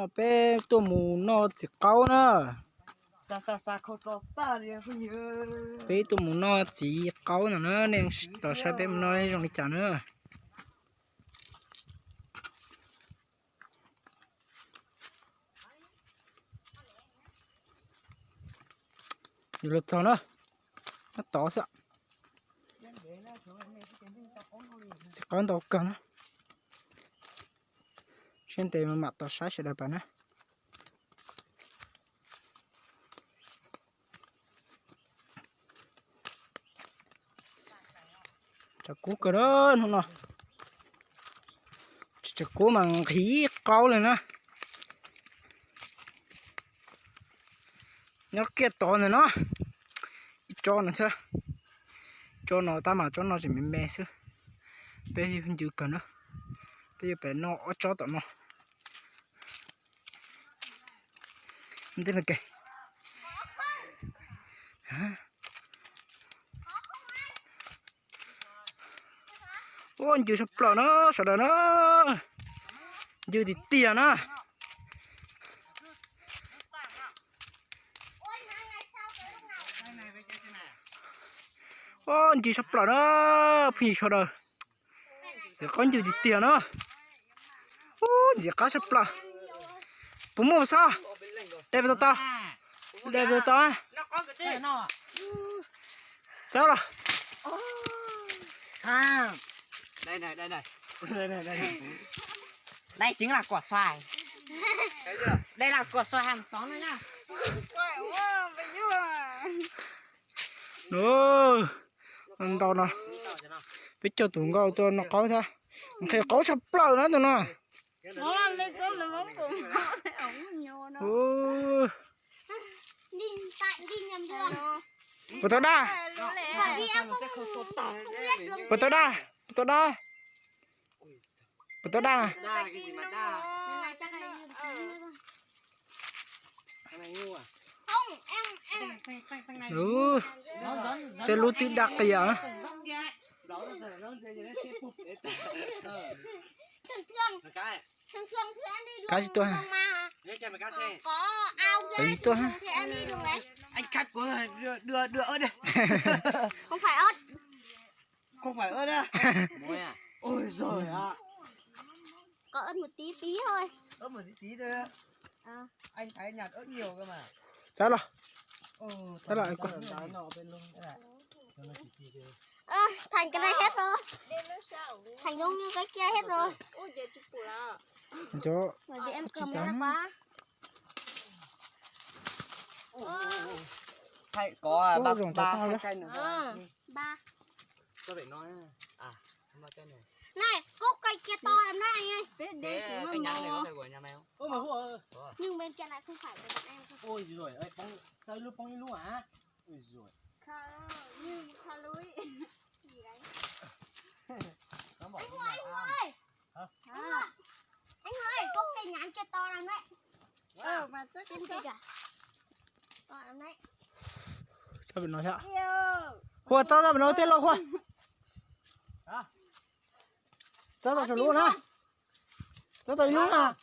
Peb tuaj mus noj txiv qaub na. Peb tuaj mus noj txiv qaub no na, nej tos saib peb mus noj zoo li cas na. Yus los txog na, nyob tod xwb. Txiv qaub ntau kawg na. Siab ntev mam tos saib sawv daws pab na. Tshav kub kawg na hnub no. Tshav kub mas nqhis qaub li na. Nyob kiag tod ntawm no, ib tsob no thiab. Tsob no tab mas tsob no tseem me me xwb. Peb yuav ncw kawg na. Peb yuav pem noj ob tsob tom no. Ua ncw sab plaws na sawv daws na. Ncw tiag tiag na. Ua ncw sab plaws na, phooj ywg sawv daws. Txiv qaub ncw tiag tiag na. Ua ntxim qab sab plaws. Puas muaj xov? De puas tau tau? De puas tau tau? Txawb los. Đây này, đây này. Đây chính là quả xoài. Đây là quả xoài hàng xóm đây nhá. Ntau no, peb coj tus nkauj tuaj noj qaub thiab. Nqhis qaub tshaj plaws na tus no. Puas tau daj? Puas tau daj? Puas tau daj? Puas tau daj? Tej lub twb daj qias. Kav tsis tuaj. Kav tsis tuaj. Không phải ớt. Ôi giời ạ. Có ớt một tí tí thôi. Ớt một tí tí thôi á. Anh thấy nhạt ớt nhiều cơ mà. Txawb los. Txawb los. Ơ, Thành cái này hết rồi. Thành giống như cái kia hết rồi. Ôi, giờ chị phủ lắm. Cho. Bởi vì em cầm nó quá. Hay có ba, ba hai chai nữa. Ba. Cho vậy nói. À, ba chai này. Này, cốc cây kia to lắm đấy anh ơi. Cái nhánh này có phải của nhà mày không? Ơ, mà Hua ơi. Ủa? Nhưng bên kia lại không phải của bọn em. Ôi giời ơi, bóng, sao lút bóng lút hả? Ôi giời. Kho, nhưng kho lưới. Gì đấy? Anh Hua, anh Hua ơi. Hả? Anh Hua ơi, anh Hua ơi, có cây nhãn kia to lắm đấy. Wow. Ờ, mà chắc. Trên kia kìa. To lắm đấy. Txawb pem no thiab. Hua, txawb txawb pem no tej lauj Hua. Hả? Txawb tau saum lub na. Txawb tau ib lub na.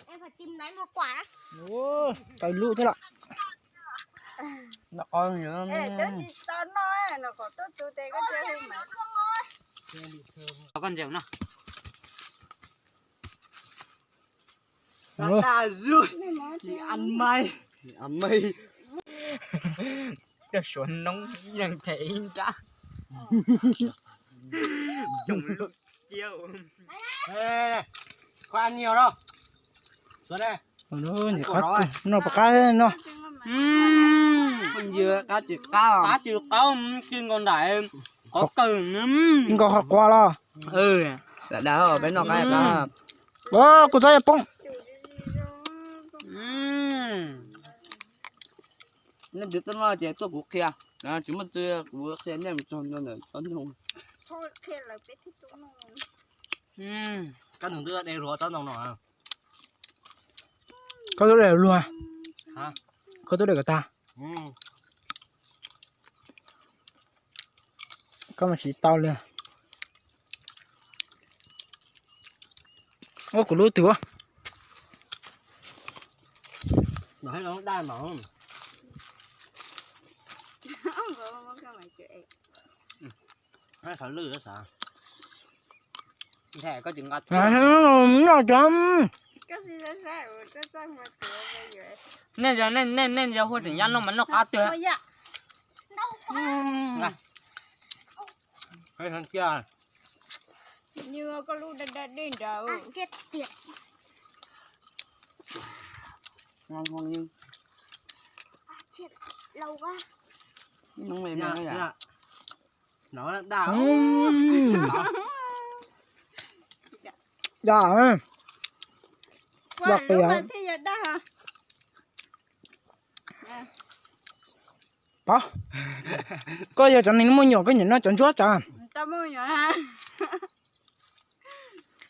Em phải tìm lấy một quả. Ua, tau ib lub thiab lawm. Ê, chớ gì to no, nó có tốt tụi tê có chơi không mà. Có con rượu nó. Nó đa rồi. Thì ăn may. Thì ăn may. Cho số nóng nhang thế ra. Trong lúc chiêu. Ê, ê, ê. Có ăn nhiều đâu. Xuống đây. Ăn cua nó, noj puas qab no. Ub, qab tsis qab, qab tsis qab, kim nkaus nraim, qab kawg. Kim nkaus qhov qua los. Ub, lam dab peb noj qab qab. Kuv txob yuav poob. Nej twv tuaj no ces tuaj kuv qhia, tsis muaj txwv kuv qhia nej mus txog ntawm tsob ntoo. Koj tus twb de luag tsob ntoo no. Koj twb de luag, koj twb de kom tag. Koj mas tsis tau li. Ua kuv lub twg? Noj cov. Nej, nej yog hu tseem yaj noj mas noj qab tiag. Pov, koj yog cov neeg muaj nyuam koj nyiam noj cov ntsuab tsav.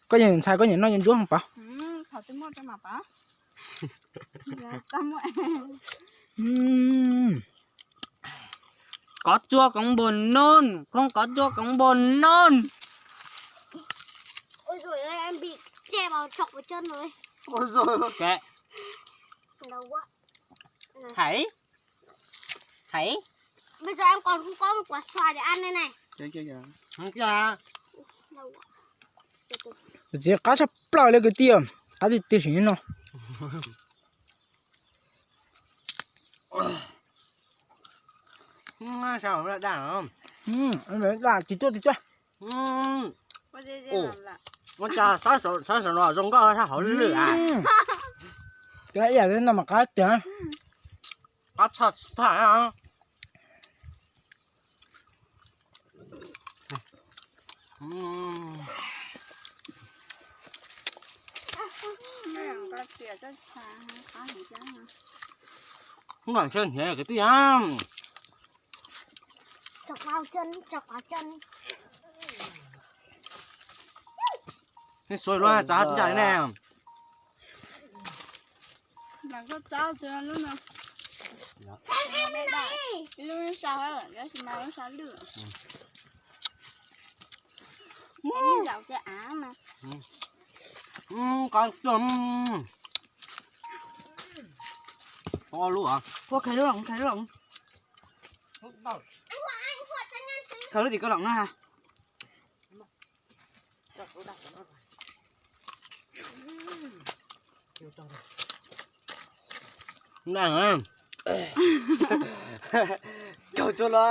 Koj yog ntxhais koj nyiam noj cov ntsuab Pov. Kov tsua koov npua noon, koob kov tsua koov npua noon. Hais, hais. Txiv qab tshaj plaws li kwv tij, qab tiag tiag sim no. Daj tsis tuaj tsis tuaj. Ua cas sab saum no zoo nkauj sab hauv lwj a. Ib yam li no mas qab tiag. Qab tshaj tshaj. Hnub no ntshe nrhiav kwv tij. Nej suav luaj tsav ncaj ne. Qab tuaj. Ua lub, ua khaws lub, khaws lub. Khaws lub tim koj los na. Kaug tsuag los.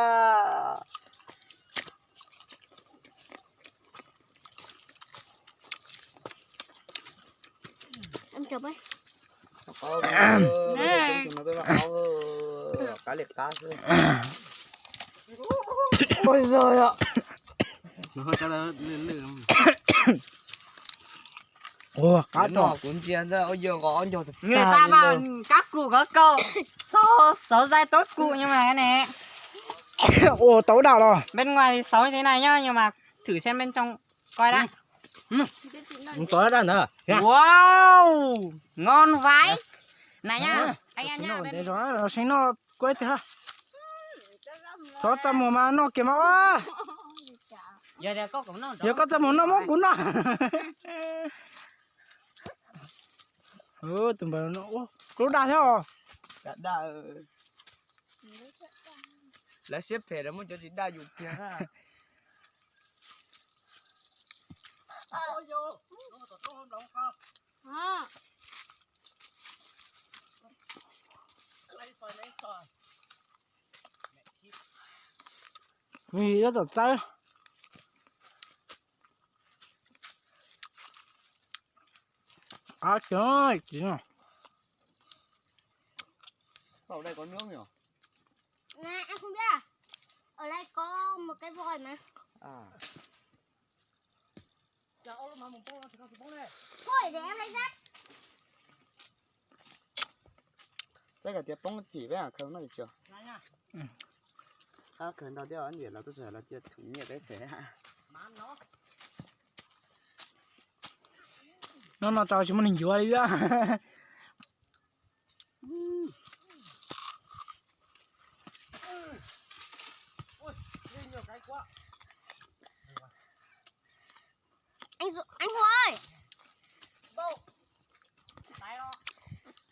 Qab li qab xwb. Ua zog yom. Ua qab no kuv ntsia ntawd ua yog nqos ob ncaug tag tag li. Kab kum kov kaus, xauv xauv zais tau kum nyuj mas ne. Ua tau daj los. Bên ngoài thì xấu như thế này nhá, nhưng mà thử xem bên trong coi đã. Tau daj ntawd. Wow, ngon vãi. Này nhá, anh em nhá, bên... Los seev noj kuv ib teg ha. Txhob txaj muag mas noj kiag mas ua. Yog koj txaj muag noj muab kuv noj. Tus npawg no ua lub daj thiab os. Lawv siab phem lawv muab cov tsis daj yus kiag na. Vim tom txawb. Qab tsis no. Ở đây có nước nhỉ? Nè, em không biết à? Ở đây có một cái vòi mà. À. Thôi để em lấy dép. Chắc là tiệc bóng chỉ với à, không nói gì chưa? Khá khen tao tiếp anh Điển là tôi sẽ là tiệc thử nghiệm đấy thế hả? Noj no tso tsis muaj neeg yuav li. Anh Dũng, anh Hùng ơi.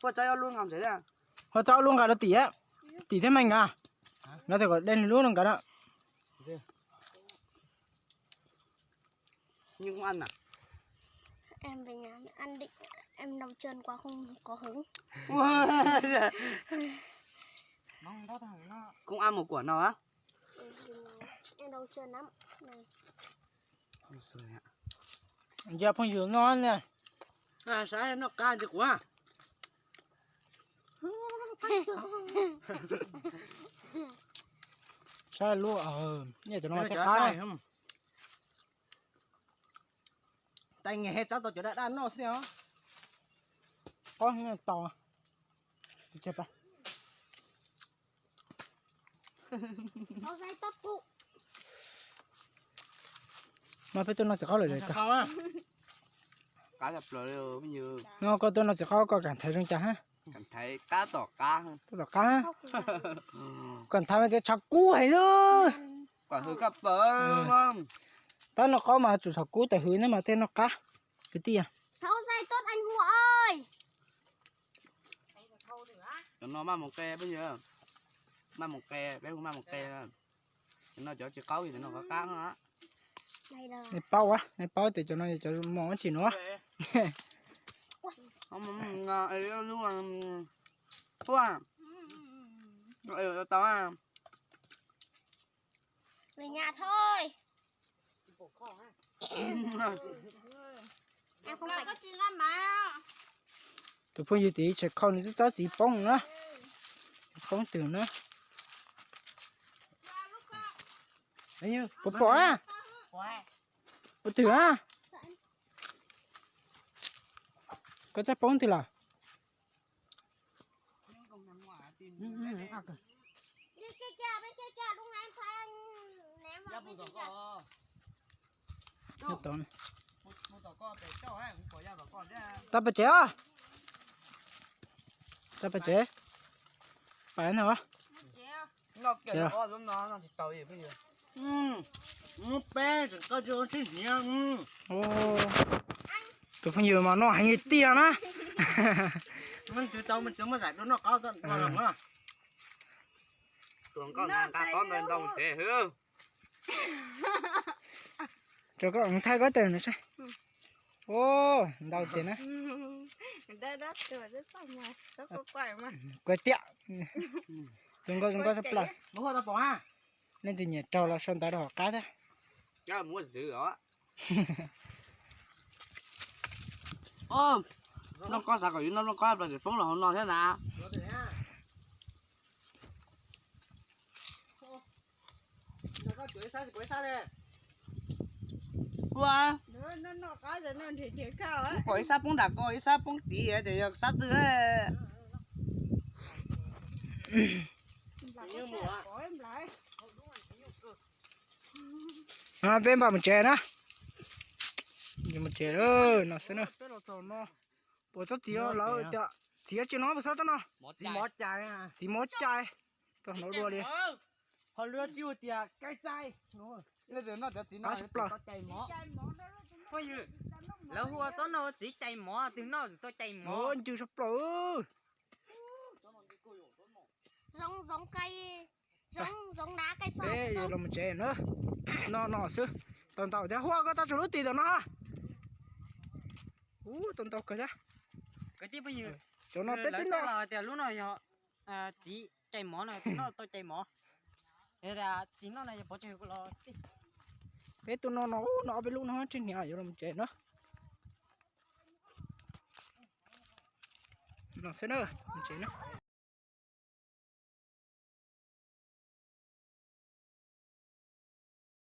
Puaj tso ob lub nqa rau tim, tim thiab mas nqa, nqa tias kom de lub no nqa na. Koob ab mus kuam no. Yog phooj ywg no ne, saib noj qab ntsis kuv. Saib lub, nej cov no thiab qab. Tais nge tsab tau cov daj daj noj xwb os. Qob tau. No peb tuaj noj txiv qaub lawm. No koj tuaj noj txiv qaub koj kam thaiv zoo cas ha? Tab tom qab, koj nthav mas tias tshav kub heev na. Tab noj qaub mas tsum tshav kub tawm hws ne mas thiaj noj qab. Kwv tij, cov no maj mus qe, peb hu maj mus qe, peb hu maj mus qe. Cov no cov tsis qaub, cov no qab qab no. Nej paub, nej paub tias cov no yog cov mos dab tsi no. Lub, tau. Tus phooj ywg tim tsam khau nws twb txob txiv poob na. Poob twg na? Puas pom a? Puas twg a? Koj txob poob twg lawm? Tab pais tsev os. Tab pais tsev. Pais no. Tus phooj ywg mas noj heev tiag na. Tau, muab zais dua noj qab. Tau, thaij koj tes no saib. Ntau tiag na. Kuv tiag. Zoo nkauj, zoo nkauj tshaj plaws. Leej twg nyiam raug los sau ntawv rau hauv qab thiab. Noj qab, xav kom yus noj noj qab los tsis poob los hauv no thiab na. Ua, pom ib sab poob nram ko, ib sab poob tid, ces yog sab twg? Peb npaj mus tsev na. Mus tsev no xwb na. Pom tsob txiv lawv tias txiv tsis no, pom tsob no, txiv mov cai, tau hnov dua li. Ho luag tsis ua tias cai cai. Tshaj plaws. Lawv hu ua tsob no txiv cai mov, twg noj tsis tau cai mov. Ncw tshaj plaws. Peb yuav los mus tsev na. No no xwb. Tau ntau thiab, Huaj koj tau tsawg lub tis tom no? Ub, tau ntau kawg thiab. Cov no peb twb noj tias lub no yog txiv cai mov no, noj tau cai mov. Tsis noj no yog pov tseg los. Peb tuaj noj no, noj ob peb lub no tseg hniav yuav los tsev na. No xwb na, tsev na.